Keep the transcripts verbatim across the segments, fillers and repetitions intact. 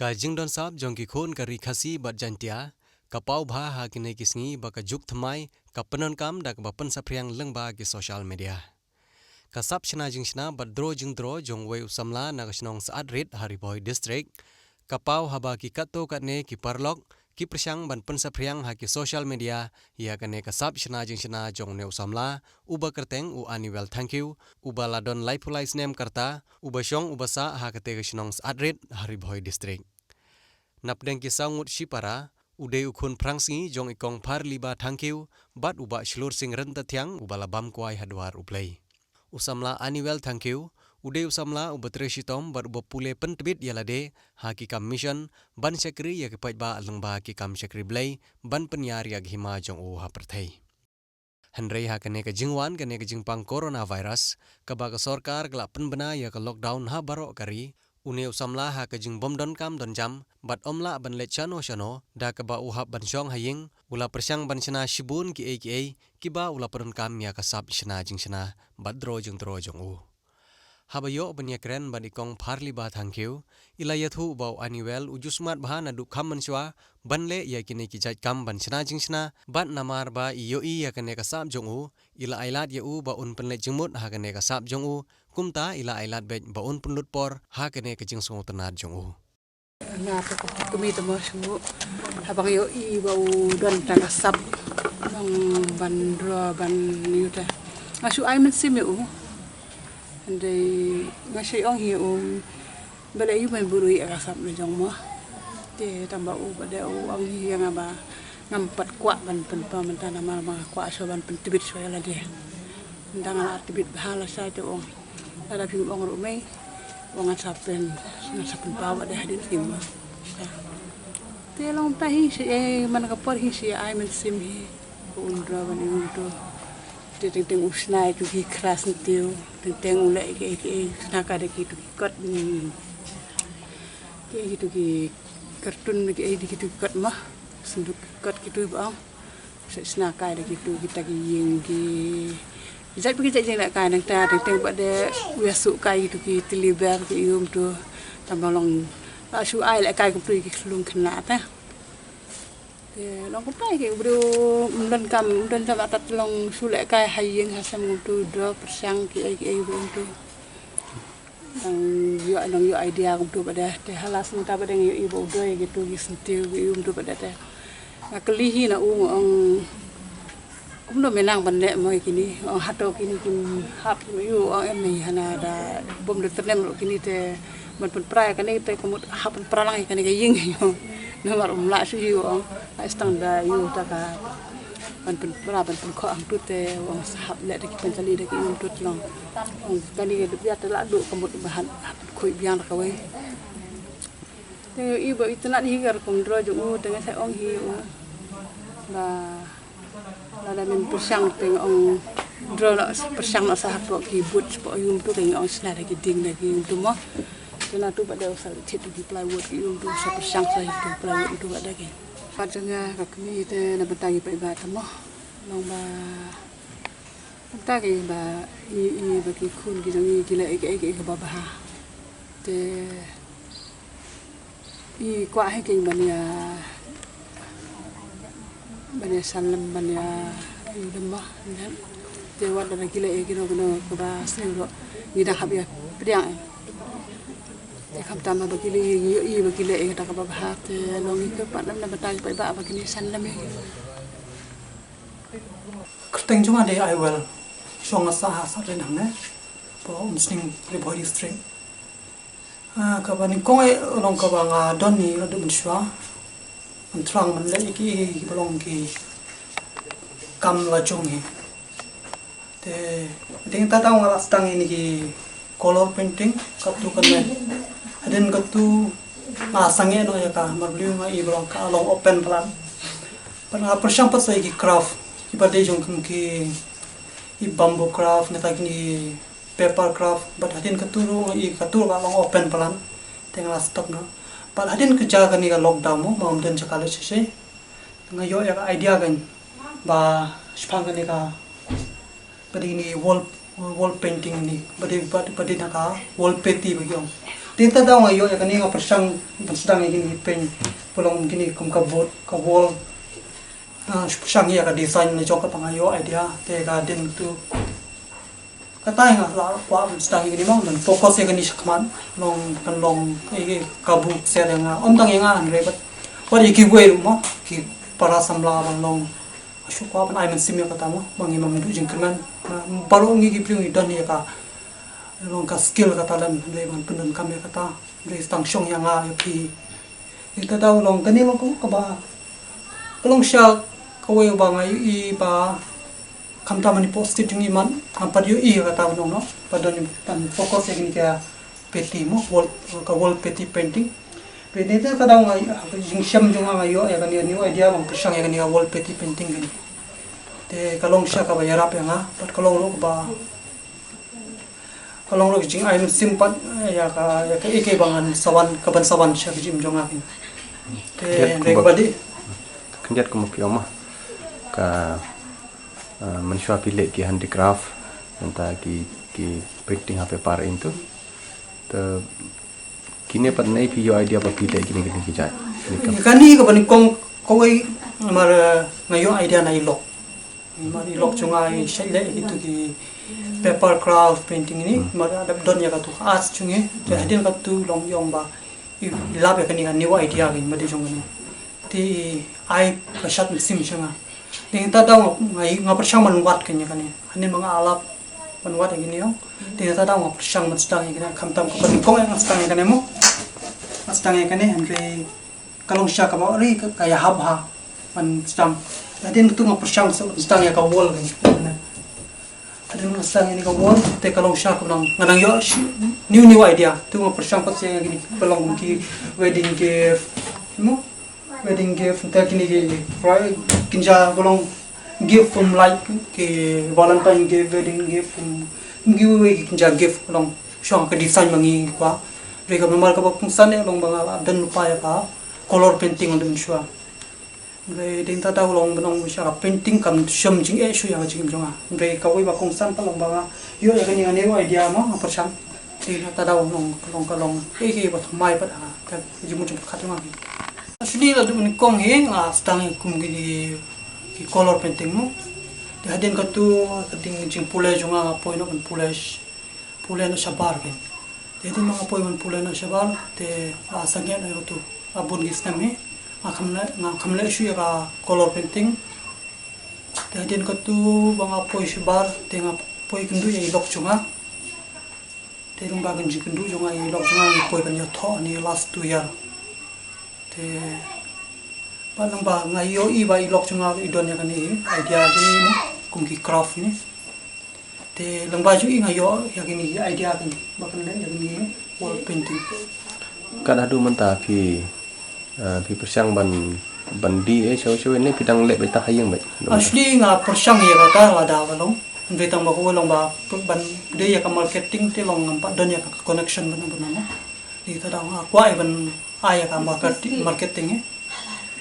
Ka jingdon sap jong ki khun ka ri Khasi bad Jaintia ka paw bha ha kine ki sngi ba ka juk thymmai ka pyndonkam da kaba pynsaphriang lyngba ki social media. Ka sap shna jingshna bad draw jingdraw jong uwei u samla na ka shnong Saatrit ha Ri Bhoi District ka paw haba ki katto katne ki paralok ki pyrshang ban pynsaphriang ha ki social media ïa kane ka sap shna jingshna jong une u samla uba kyrteng u Aniwel Thangkhiew, uba la don laiphew lai snem ka rta, uba shong uba sah ha kate ka shnong Saatrit ha Ri Bhoi District. Napdeng ki saw ngut shipara, u dei u khun phrangsngi jong i Kong Pharliba Thangkhiew bad u Bah Shlur Sing Ryntathiang uba la bam kwai ha dwar U Blei. U samla Aniwel Thangkhiew u dei u samla uba trei shitom bad uba pule pyntbit ïa lade ha ki kam mission ban shakri ïa ki paidbah lyngba ki kam shakri Blei ban pynïar ïa ka hima jong u ha pyrthei. Hynrei ha kane ka jingwan kane ka jingpang coronavirus kaba ka sorkar ka la pynbna ïa ka lockdown ha baroh ka ri, une u samla ha ka jingbym donkam donjam bad ym lah ban leit shano shano da kaba u hap ban shong ha ïing, u la pyrshang ban shna shibun kiei kiei kiba u la pyndonkam ïa ka sap shna jingshna bad draw jingdraw jong u. Haba ïoh ban ïakren bad i Kong Pharliba Thangkhiew, i la ïathuh ba u Aniwel u ju smat bha naduh kham mynshuwa ban leh ïa kine ki jait kam ban shna jingshna bad namar ba i ïohi ïa kane ka sap jong u, i la ailad ïa u ba un pynleit jingmut ha kane ka sap jong u, kumta i la ailad beit ba un pynlut por ha kane ka jingsngewtynnad jong u. Nga te ko kmie te mo shu haba nga ïohi ba u don ta ka sap nong ban draw ban ïa u te. Nga shu ai mynsiem ïa u. Hynrei nga shu ong hi ïa u ba leh ïa u ban buh ïa ka sap la jong mo. Te tang ba u ba dei u ong hi ïa nga ba ngam pat kwah ban pynpaw mynta namar ba nga kwah shuwa ban pyntbit shuwa ïa lade. Mynta nga la tbit bha lashai te u ong. Lada phim ong ruh mei, u ong ngan sa pyn, ngan sa pynpaw bad hadien phim. Te long ta hi sha ei man ka por hi sha ei mynsiem hi. Ko un draw ban ïa u to. Te teng teng u shna ïa ki khras ntiew, teng teng u leh ki ei ki ei shna ka da ki to ki kot. Ki ei ki to ki kartun ki ei ki to ki kot ma. Senduk ki kot ki to ba ong. Sa shna kai da kitu kita ki ïing ki jait pa ki jait jing leh kai nangta teng teng pat de u ïa suk kai kitu ki tili ber ki ïum tu. Tang ba long la shu ai leh kai kumtu ki khlung khynnah ta. Te long kumta ki u briew ym don kam ym don jam atat long shu leh kai ha ïing ha sem kumtu dro pyrshang ki ei ki ei kumtu. Dang ïoh dang ïoh idea kumtu pat de te hala sngewta pat de nga ïohi ba u doi kitu ki syntiew ki ïum tu pat de te. Nga kylli hi na u nga ong kumno me nang ban leh mo ïa kine, nga ong hato kine kim hap kim ïoh, nga ong em hi hana da bym da tyrnem ruh kine te ban pynpra ïa kane te ka mut hap pynpra lang ïa kane ka ïing hi. Namar um lah shuh hi u ong, ai stang da ïoh ta ka ban pynpra ban pynkhoh hangtu te u ong sa hap leh da ki pynjali da ki ïum tu te long. Ong kane ka dep ïa te lah duh ka mut ba hap khuid biang da kawei. Te i ba itynnad hi ka rukom draw jong u te nga sa ong hi u ba lada men pyrshang te nga ong draw noh pyrshang noh sa hapoh ki board hapoh ïum tu te nga ong sna da ki dieng da ki ïum tu mo. Te na tu ba dei u sa thied tu ki plywood ki ïum tu sa pyrshang sa ki plywood tu ba dei ki. Pat jong nga ka kmie te na bynta ki paidbah te mo. Long ba bynta ki ba i i ba ki khun ki jong i ki leh i ki i ki ba bha. Te i kwah hi ki ban ïa ban ïa salem ban ïa i dem ba. Te wat da ki leh i ki no ki no ki ba sniew ro ngi da hap ïa pdiang. Te khamtam ba ki leh i i ba ki leh i ta ka ba bha te long i ka pat lam na ba ta ki ba ba ki ni salem i. Kyrteng jong nga dei Aiwel. Shong nga sah ha Saatrit hangne. Hapoh Umsning, Ri Bhoi District. Ah, kaba nyngkong eh long kaba nga don hi haduh mynshuwa. Ngan thrang ban leh ïa ki, ki ba long ki kam la jong hi. Te ding ta tang nga la sdang ïa ki color painting katto katne. Hadien katto nga sangeh noh ïa ka, namar balei nga i ba long ka long open plan. Pat nga pyrshang pat sa ïa ki craft kiba dei jong ki, i bamboo craft ne ta kine paper craft, bad hadien katto ruh nga i katto ka long open plan. Te nga la stop noh. Bad hadien ka jia kane ka lockdown mo, ma ngam don jaka leit shisha. Nga ïoh ïa ka idea kane ba shaphang kane ka ba dei ni wall, wall painting ni, ba dei, ba dei na ka wall painting ba ki ong. Te ta daw nga ïoh ïa kane nga pyrshang ban sdang ïa kine ki paint, ba long kine kum ka board, ka wall. Ah, pyrshang ïa ka design na jong kata nga ïoh idea, te ka dien tu. Kata nga la kwah ban sdang ïa kane mo, ban focus ïa kane shakhmat, long kan long ïa ka book set ïa nga, ym tang ïa nga hynrei bad wat ïa kiwei ruh mo, ki para samla ban long. Nga shu kwah ban ai mynsiem ïa kata mo, ba ngim duh jingkyrmen. Baroh ngi ki briew ngi don ïa ka, long ka skill ka talent, hynrei ban pyndonkam ïa kata, hynrei tang shong ïa nga ïa phi. Ïa kata daw long kane long kaba ka long sha kawei ba nga ïohi ba khamtam ha kane ka stage jong ngi man ngam pat ïohi ïa kata ban long no, ba don ban focus ïa kane ka painting mo, wall, ka wall painting, painting. Hynrei te ka daw nga, jingshem jong nga nga ïoh ïa kane ka new idea ban pyrshang ïa kane ka wall painting, painting kane. Te ka long sha kaba ïarap ïa nga, bad ka long ruh kaba, ka long ruh ka jingai mynsiem pat ïa ka, ïa kaei kaei ba ngan sa wan, kaban sa wan sha ka jingim jong nga kane. Te hynrei kaba dei, khyndiat kumba phi ong ma, ka, ah, mynshuwa phi leh ki handicraft, nangta ki, ki painting ha paper into. Te kine pat ne phi ïoh idea ba phi leh kine, kine ki jait? Kane kaba nyngkong kawei, mar, eh, nga ïoh idea na i lok. Mar i lok jong nga i shait leh kito ki paper craft painting ne, mar dap don ïa katu ka arts jong ngi. Te hadien katu long i ong ba i lap ïa kane ka new idea kane, mar dei jong kane. Te i ai ka shad mynsiem sha nga. Te nangta daw nga, nga pyrshang ban wad kane, kane. Hane ma nga lap ban wad ïa kane ong. Te nangta daw nga pyrshang ban sdang ïa kane, khamtam kaba nyngkong ïa nga sdang ïa kane mo. Nga sdang ïa kane, hynrei ka long sha kaba ri ka, ka ïa hap ha ban sdang. Hadien tu nga pyrshang sa ban sdang ïa ka wall kane. Hadien nga sdang ïa ka wall, te ka long sha kaba nang, nga nang ïoh new, new idea. Tu nga pyrshang pat ïa kine ba long ki wedding gift. Mo? Wedding gift, te kine ki, right, kynja ba long gift from, like, ki Valentine gift, wedding gift from, kiwei ki kynja gift ba long shong ka design ba ngi kwah. Hynrei kaba namar kaba kongsan eh long ba nga la don lypa ïa ka color painting ong dum shuwa. Hynrei dei nangta daw long ban ong sha ka painting kam shym jingeh shuh ïa ka jingim jong nga. Hynrei kawei ba kongsan pat long ba nga ïoh ïa kane ka new idea mo, nga pyrshang. Dei nangta daw long, long ka long kaei kaei ba thymmai pat ha ka jingmut jingpyrkhat jong nga. Actually la dep nyngkong hi nga sdang ïa kum kine ki color painting mo. Te hadien katu ka ding jingpule jong nga, nga poi noh ban pule, pule noh shabar kane. Te hadien ba nga poi ban pule noh shabar te la sangeh noh ïa katu. La bun ki snem hi nga kham leh, nga kham leh shuh ïa ka color painting. Te hadien katu ba nga poi shabar te nga poi kynduh ïa i lok jong nga. Te lyngba ka jingkynduh jong nga ïa i lok jong nga, nga poi ban ïathoh ha kane last two year. Te bad lyngba nga ïohi ba i lok jong nga i don ïa kane idea jong i mo, kum ki craft ne. Te lyngba jong i nga ïoh ïa kine idea kine ba kan leh ïa kine wall painting. Kat haduh mynta phi, eh, phi pyrshang ban, ban die eh shaw shaw ne phi dang leh beit tang ha ïing beit? Actually nga pyrshang ïa kata lada ba long. Hynrei tang ba kawei long ba ban die ïa ka marketing te long ngam pat don ïa ka connection ban ban mo. Te ta dang nga kwah ïa ban ai ïa ka marketing, marketing eh.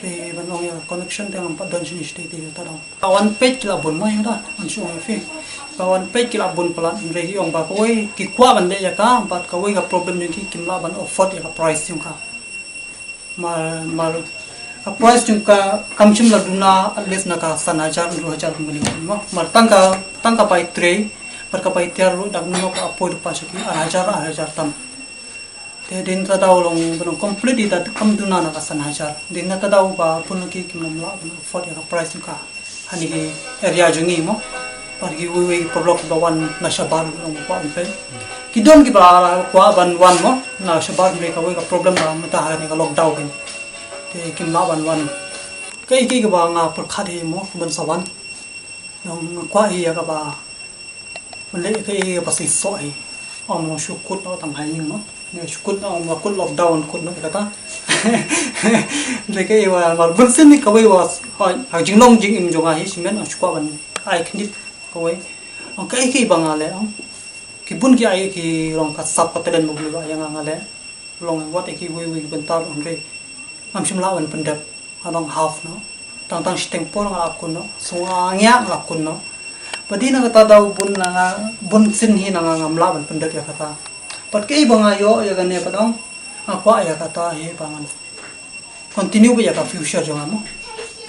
Te ban ong ïa ka connection te ngam pat don shane shatei te ta dang. Ka wan peit ki la bun mo ïa kata, ngan shu ong ïa phi. Ka wan peit ki la bun palat, hynrei ki ong ba kawei ki kwah ban leh ïa ka, bad kawei ka problem jong ki kim lah ban afford ïa ka price jong ka. Mar, mar ka price jong ka kam shym la duna at least na ka san hajar, hynriew hajar kumne mo. Mar tang ka, tang ka bai tray, bad ka bai tiar ruh da kumno ka poi ruh pat sha ki ar hajar, ar hajar tam. Te dei na ta daw long ba long complete i ta kam duna na ka san hajar. Dei na ta daw ba bun ki kim lah ban afford ïa ka price jong ka ha kine ki area jong ngi mo. Bad kiwei wei ki paralok ba wan na shabar ba long kwah ban peit. Ki don kiba kwah ban wan mo na shabar, hynrei kawei ka problem ba mynta ha kane ka lockdown kane te kim lah ban wan. Kaei kaei kaba nga pyrkhat hi mo ban sa wan. Nga kwah hi ïa kaba ban leh kaei kaei ba shisha hi. Ym long shu kut noh tang ha ïing mo. Ne shu kut noh, ym long kut lockdown kut noh kata. Leh kaei ba mar bun sien hi kawei ba ha jinglong jingim jong nga hi shimet nga shu kwah ban ai khyndiat kawei. Ong kaei kaei ba nga leh ong. Ki bun ki ai ki long ka sap ka talent ba bun ba ïa nga nga leh. Long wat ïa kiwei wei ki bynta ruh hynrei ngam shym lah ban pyndep. Nga long half noh. Tang tang shiteng por nga la kun noh. Sngewbha nga la kun noh. Ba dei na kata daw bun na nga, bun sien hi na nga ngam lah ban pyndep ïa kata. Pat kaei ba nga ïoh ïa kane pat ong, nga kwah ïa kata hi ba ngan continue beit ïa ka future jong nga mo.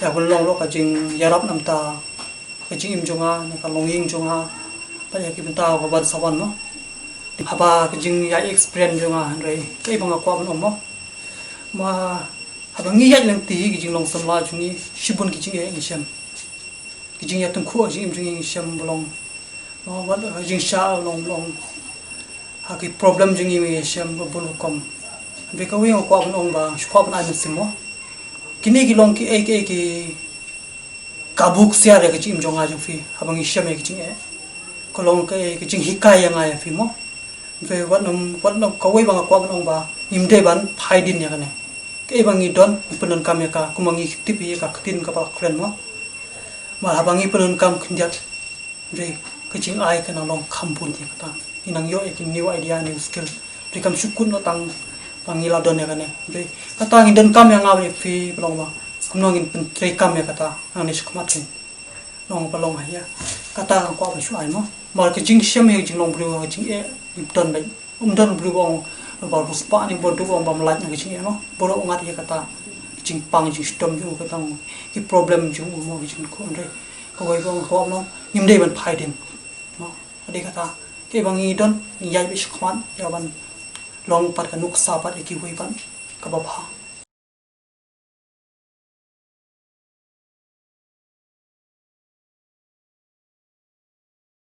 Ïa ka long lo ka jingïarap namar ka jingim jong nga, ne ka longïing jong nga, pat ïa ki bynta ba ban sa wan mo. Haba ka jingïaid experience jong nga hynrei kaei ba nga kwah ban ong mo. Ma haba ngi ïaid lynti ka jinglong samla jong ngi shibun ki jingeh ngi shem. Ka jingïatyngkhuh ka jingim jong ngi ngi shem ba long. Mo, wat ka jingshah long long. Ha ki problem jong ngi ngi shem ba bun rukom. Hynrei kawei nga kwah ban ong ba shu kwah ban ai mynsiem mo. Kine ki long kiei kiei ki kabu ksiar ïa ka jingim jong nga jong phi haba ngi shem ïa ka jingeh. Ka long ka, ka jinghikai ïa nga ïa phi mo. Hynrei wat nym, wat nym kawei ba nga kwah ban ong ba ngim dei ban phai dien ïa kane. Kaei ba ngi don ngi pyndonkam ïa ka kumba ngi tip ïa ka ktien kaba kren mo. Ma haba ngi pyndonkam khyndiat, hynrei ka jingai ka nang long kham bun ïa kata. Ngi nang ïoh ïa ki new idea, new skill. Hynrei kam shu kut noh tang ba ngi la don ïa kane. Hynrei kata ngi donkam ïa nga bad ïa phi ba long ba kumno ngin pyntreikam ïa kata nangne shakhmat. Nong ba long ha ïa kata ka kwah ba shu ai mo. Mar ka jingshem ïa ka jinglong briew ka jingeh, ym don ba, ym don briew ba ong ba riewspah ne ba duk ong ba mlait na ka jingeh mo. Baroh ngat ïa kata ka jingpang jingshitom jong u, kata ki problem jong u mo, ka jingkhuh. Hynrei kawei ba ong kwah ba long ngim dei ban phai dien mo. Ka dei kata, kaei ba ngi don ngi ïaid beit shakhmat ïa ban long pat ka nuksa pat ïa kiwei pat kaba bha.